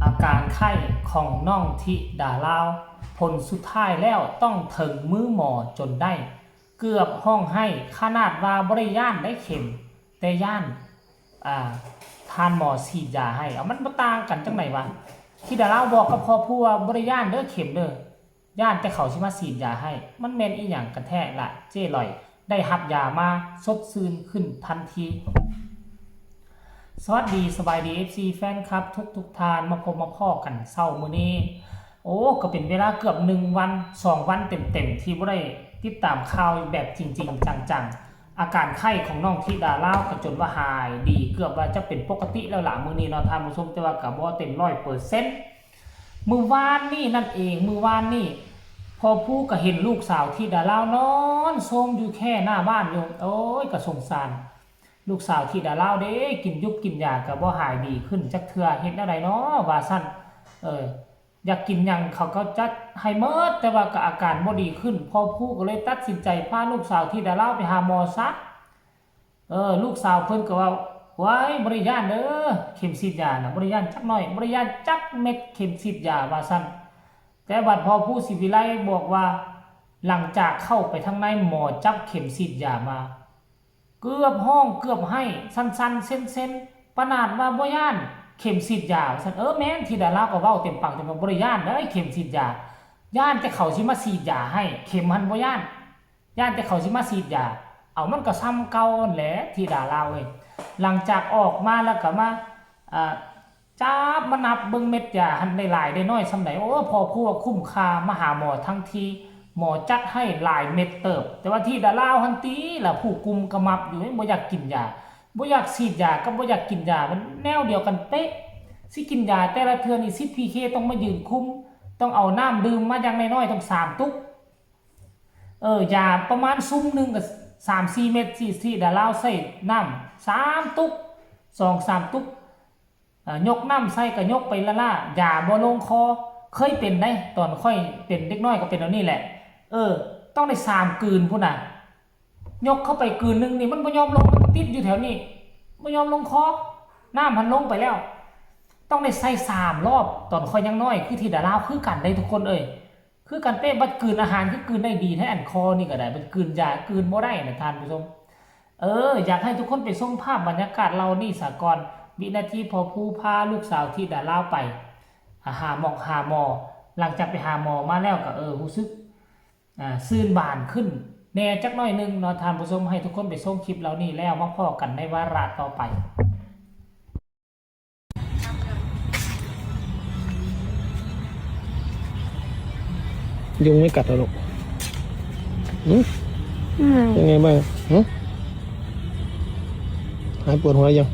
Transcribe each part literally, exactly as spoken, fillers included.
อาการไข้ของน้องธิดาลาว ผลสุดท้ายแล้วต้องถึงมือหมอจนได้ เกือบฮ้องไห้ ขนาดว่าบ่ได้ย้านได้เข็ม แต่ย้าน อ่า ท่านหมอฉีดยาให้ เอามันบ่ต่างกันจังได๋วะ ธิดาลาวบอกกับพ่อผู้ว่าบ่ได้ย้านเด้อเข็มเด้อ ย้านแต่เขาสิมาฉีดยาให้ มันแม่นอีหยังกันแท้ล่ะ เจ้หล่อย ได้รับยามาสดชื่นขึ้นทันที สวัสดี สบายดี เอฟซี แฟนคลับทุกๆท่าน มาพบมาพ้อกันเช้ามื้อนี้ โอ้ ก็เป็นเวลาเกือบหนึ่งวัน สองวันเต็มๆ ที่บ่ได้ติดตามข่าวแบบจริงๆ จังๆ อาการไข้ของน้องธิดาลาวก็จนว่าหายดี เกือบว่าจะเป็นปกติแล้วล่ะมื้อนี้เนาะท่านผู้ชม แต่ว่าก็บ่เต็มร้อยเปอร์เซ็นต์ มื้อวานนี้นั่นเอง มื้อวานนี้ พ่อผู้ก็เห็นลูกสาวธิดาลาวนอนโซมอยู่แค่หน้าบ้านอยู่ โอ้ย ก็สงสาร ลูกสาวธิดาลาวเด้ กินยุกกินยาก็บ่หายดีขึ้นจักเทื่อ เฮ็ดแนวใดน้อ ว่าซั่น เออ อยากกินหยังเขาก็จัดให้หมด แต่ว่าก็อาการบ่ดีขึ้น พ่อผู้ก็เลยตัดสินใจพาลูกสาวธิดาลาวไปหาหมอซะ เออ ลูกสาวเพิ่นก็ว่า "ว้าย บ่ได้ย้านเด้อ เข็มฉีดยาน่ะ บ่ได้ย้านจักหน่อย บ่ได้ย้านจักเม็ดเข็มฉีดยา" ว่าซั่น แต่บัดพ่อผู้ศรีวิไลบอกว่า หลังจากเข้าไปทางใน หมอจับเข็มฉีดยามา เกือบฮ้อง เกือบไห้ สั่นๆ เซ็นๆ ปะนาดว่าบ่ย้านเข็มฉีดยา ว่าซั่น เออ แม่น ธิดาลาวก็เว้าเต็มปากเต็มคำ บ่ได้ย้านเด้อเข็มฉีดยา ย้านแต่เขาสิมาฉีดยาให้ เข็มหั้นบ่ย้าน ย้านแต่เขาสิมาฉีดยา เอามันก็ส่ำเก่าหั้นแหละ ธิดาลาวเอ้ย หลังจากออกมาแล้วก็มา อ่า จับมานับเบิ่งเม็ดยาหั้นได้หลายได้น้อยส่ำใด โอ้ พ่อผู้ว่าคุ้มค่า มาหาหมอทั้งที หมอจัดให้หลายเม็ดเติบ แต่ว่าธิดาลาวหั้นติล่ะ ผู้กุมขมับอยู่ บ่อยากกินยา บ่อยากฉีดยากับบ่อยากกินยา มันแนวเดียวกันเป๊ะ สิกินยาแต่ละเทื่อนี่ สิบ พีเค ต้องมายืนคุม ต้องเอาน้ำดื่มมาอย่างน้อยๆ ต้องสามตุ๊ก เออ ยาประมาณซุมหนึ่งก็สามสี่เม็ด สิ ธิดาลาวใส่น้ำสามตุ๊ก สองสามตุ๊ก อ่า ยกน้ำใส่ก็ยกไปล้าๆ ยาบ่ลงคอ เคยเป็นได๋ ตอนข้อยเป็นเด็กน้อยก็เป็นแนวนี้แหละ เออ ต้องได้สามกืนพุ้นน่ะ ยกเข้าไปกืนหนึ่งนี่มันบ่ยอมลง มันติดอยู่แถวนี้ บ่ยอมลงคอ น้ำหั้นลงไปแล้ว ต้องได้ใส่สามรอบ ตอนข้อยยังน้อย คือธิดาลาวคือกันเด้ทุกคนเอ้ย คือกันเป๊ะ บัดกืนอาหารคือกืนได้ดีแท้ อันคอนี่ก็ได้ บัดกืนยากืนบ่ได้นะท่านผู้ชม เออ อยากให้ทุกคนไปชมภาพบรรยากาศเหล่านี้ซะก่อน วินาทีพ่อผู้พาลูกสาวธิดาลาวไป อ่า หาหมอกหาหมอ หลังจากไปหาหมอมาแล้วก็ เออ รู้สึก อ่า ซื่นบานขึ้นแหน่จักหน่อยหนึ่งเนาะท่านผู้ชม ให้ทุกคนไปชมคลิปเหล่านี้แล้วมาพ้อกันในวาระต่อไป ยุงไม่กัดเหรอลูก หืม อืม เป็นไงบ้าง หืม หายปวดหัวยัง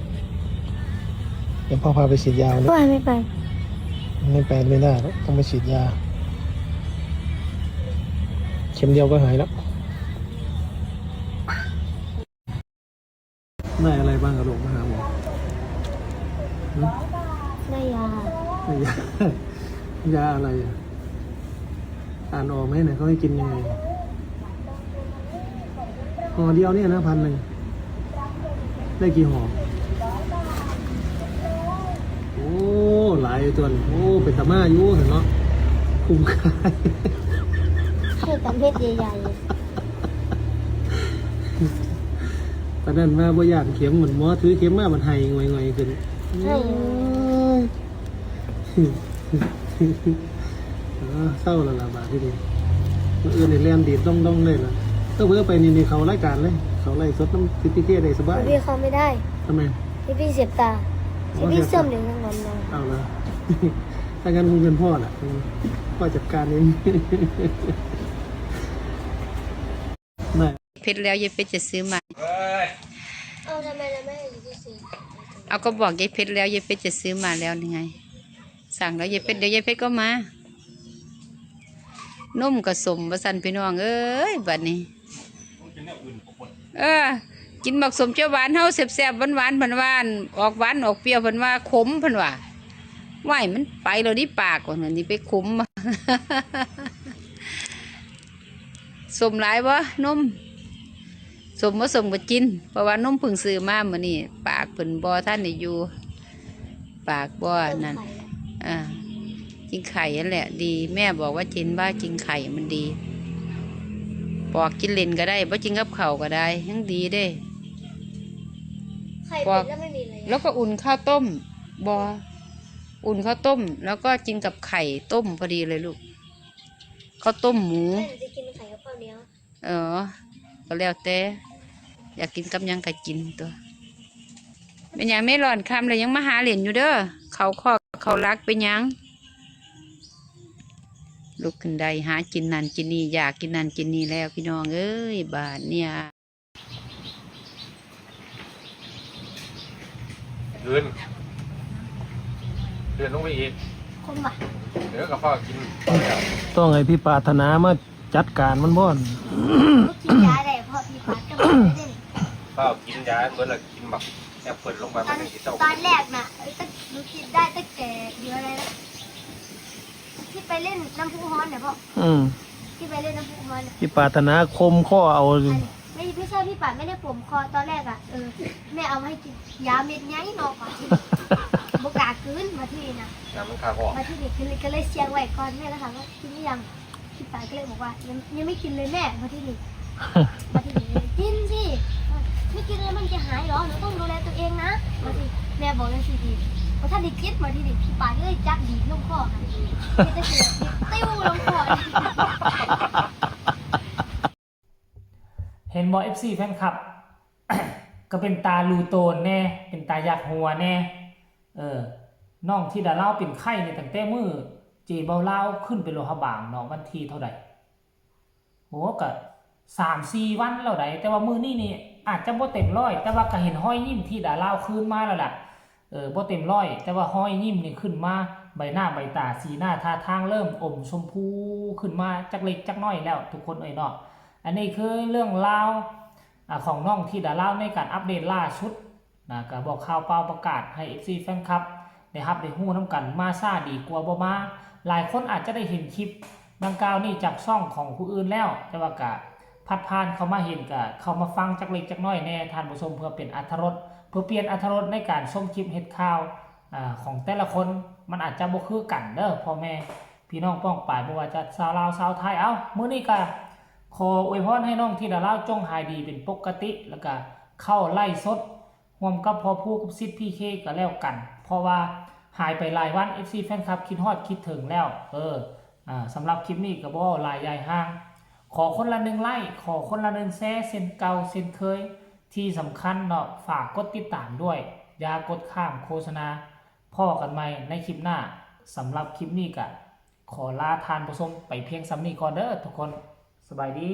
เดี๋ยวพ่อพาไปฉีดยาวันนี้ พ่อไม่ไป ไม่ไปไม่ได้หรอก ต้องไปฉีดยา เข็มเดียวก็หายแล้ว ได้อะไรบ้างอะลูก มาหาหมอ หืม ได้ยา ได้ยา ยาอะไรอะ อ่านออกไหมเนี่ย เขาให้กินยังไง ห่อเดียวเนี่ยนะ พันหนึ่ง ได้กี่ห่อ โอ้ หลายตัวนี่ โอ้ เป็นตามาอยู่เห็นเนาะ คุ้มค่า ให้ตำเม็ดใหญ่ๆ ปานนั้นมาบ่ย่านเข็ม เหมือนหมอถือเข็มมา มันไห้ง่อยๆขึ้น ไห้ โอ้ย เออ เศร้าแล้วล่ะบาดทีนี้ มื้ออื่นนี่แล่นดีดด้องๆเลยล่ะ เออ เผลอไปนี่ นี่เข้ารายการเลย เข้าไลฟ์สดนำ พีเค ได้สบาย พี่เข้าไม่ได้ ทำไม พี่พี่เสียบตา อ๋อ พี่พี่ เสียบตา ส้มเหลืองทั้งวันเลย เอาละ ถ้างั้นคงเป็นพ่อแหละ พ่อจัดการเอง ได้ เพชรแล้ว ยายเพชรจะซื้อมา เอาทำไมเราไม่อยู่ที่สี่ เอาก็บอกยายเพชรแล้ว ยายเพชรจะซื้อมาแล้วนี่ไง สั่งแล้วยายเพชร เดี๋ยวยายเพชรก็มา นมก็สมว่าซั่นพี่น้องเอ้ย บัดนี้ เออ กินบักสมเขียวหวานเฮาแซ่บๆ หวานๆ เพิ่นว่า ออกหวานออกเปรี้ยว เพิ่นว่าขม เพิ่นว่า ว้าย มันไปแล้วนี่ปาก ว่าซั่นนี่ไปขม สมหลายบ่ นม สมบ่สมก็กิน เพราะว่านมเพิ่งซื้อมามื้อนี้ ปากเพิ่นบ่ทันได้อยู่ ปากบ่นั่น อ่า กินไข่นั่นแหละดี แม่บอกว่ากิน ว่ากินไข่มันดี ปอกกินเล่นก็ได้ บ่กินกับข้าวก็ได้ ยังดีเด้ ไข่ ปอก เป็นแล้วไม่มีอะไร แล้วก็อุ่นข้าวต้ม บ่ อุ่นข้าวต้ม แล้วก็กินกับไข่ต้มพอดีเลยลูก ข้าวต้มหมู แม่จะกินไข่กับข้าวเหนียว เออ ก็แล้วแต่ อยากกินกับหยังก็กินตัว เป็นหยังไม่ร้อนค่ำเลยยังมาหาเล่นอยู่เด้อ เขาคอกเขารักเป็นหยัง ลุกขึ้นได้หากินนั่นกินนี่ อยากกินนั่นกินนี่แล้วพี่น้องเอ้ย บาดเนี่ย คืน คืนลงไปอีก คมว่ะ เดี๋ยวก็พอกิน ต้องให้พี่ปรารถนามาจัดการมันบ่อน ก็กินยาได้เพราะพี่ปาดก็ไม่ได้เล่น ก็กินยาเมื่อละกินบักแอปเปิลลงไป ต มั อน น ยังสิเศร้า ตอนแรกน่ะ เอ้ยตั้ง หนูกินได้ตั้งแต่เดือนอะไรนะ ที่ไปเล่นน้ำพุฮ้อนเนี่ยพ่อ อืม ที่ไปเล่นน้ำพุฮ้อนเนี่ย พี่ปรารถนาคมข้อเอา อันนี้ไม่ ไม่ใช่พี่ปาดไม่ได้ผมคอตอนแรกอ่ะ เออ แม่เอามาให้กิน ยาเม็ดใหญ่เนาะ บกล้ากินมาที่นี่นะ น้ำมันคาคอ มาที่นี่ก็เลยก็เลยเสียงไว้ก่อน แม่ก็ถามว่ากินหรือยัง พี่ปาดก็เลยบอกว่ายังยังไม่กินเลยแม่ มาที่นี่ มาที่นี่ กินสิ ไม่กินแล้วมันจะหายเหรอ หนูต้องดูแลตัวเองนะ มาที่แม่บอกเลยสิดีพอท่านได้กินมาที่นี่ พี่ปาดก็เลยจับบีบลงคอค่ะ จะเสียบติวลงคอ เห็นบ่ เอฟซี แฟนคลับ ก็เป็นตาลูโตนแน่ เป็นตาอยากหัวแน่ เออ น้องธิดาลาวเป็นไข้นี่ตั้งแต่มื้อเจเบาลาวขึ้นไปหลวงพระบางเนาะ วันที่เท่าใด โอ้ ก็สามสี่วันแล้วใด แต่ว่ามื้อนี้นี่อาจจะบ่เต็มร้อย แต่ว่าก็เห็นรอยยิ้มธิดาลาวคืนมาแล้วล่ะ เออ บ่เต็มร้อย แต่ว่ารอยยิ้มนี่ขึ้นมา ใบหน้าใบตา สีหน้าท่าทางเริ่มอมชมพูขึ้นมาจักเล็กจักน้อยแล้ว ทุกคนเอ้ยเนาะ อันนี้คือเรื่องราว อ่า ของน้องธิดาลาวในการอัปเดตล่าสุดนะ ก็บอกข่าวเป่าประกาศให้ เอฟซี แฟนคลับ ได้รับได้ฮู้นำกัน มาช้าดีกว่าบ่มา หลายคนอาจจะได้เห็นคลิปดังกล่าวนี้จากช่องของผู้อื่นแล้ว แต่ว่าก็พัดผ่านเข้ามาเห็น ก็เข้ามาฟังจักเล็กจักน้อยแน่ท่านผู้ชม เพื่อเป็นอรรถรส เพื่อเปลี่ยนอรรถรสในการชมคลิปเฮ็ดข่าว อ่า ของแต่ละคน มันอาจจะบ่คือกันเด้อพ่อแม่พี่น้องป้องปาย บ่ว่าจะชาวลาวชาวไทย เอ้า มื้อนี้ก็ขออวยพรให้น้องธิดาลาวจงหายดีเป็นปกติ แล้วก็เข้าไลฟ์สด ร่วมกับพ่อภูกับสิทธิ์ พีเค ก็แล้วกัน เพราะว่าหายไปหลายวัน เอฟซี แฟนคลับคิดฮอดคิดถึงแล้ว เออ อ่า สำหรับคลิปนี้ก็บ่เว้าหลายยายห่าง ขอคนละหนึ่งไลค์ ขอคนละหนึ่งแชร์ เช่นเก่าเช่นเคย ที่สำคัญเนาะ ฝากกดติดตามด้วย อย่ากดข้ามโฆษณา พ้อกันใหม่ในคลิปหน้า สำหรับคลิปนี้ก็ขอลาท่านผู้ชมไปเพียงส่ำนี้ก่อนเด้อทุกคน สบายดี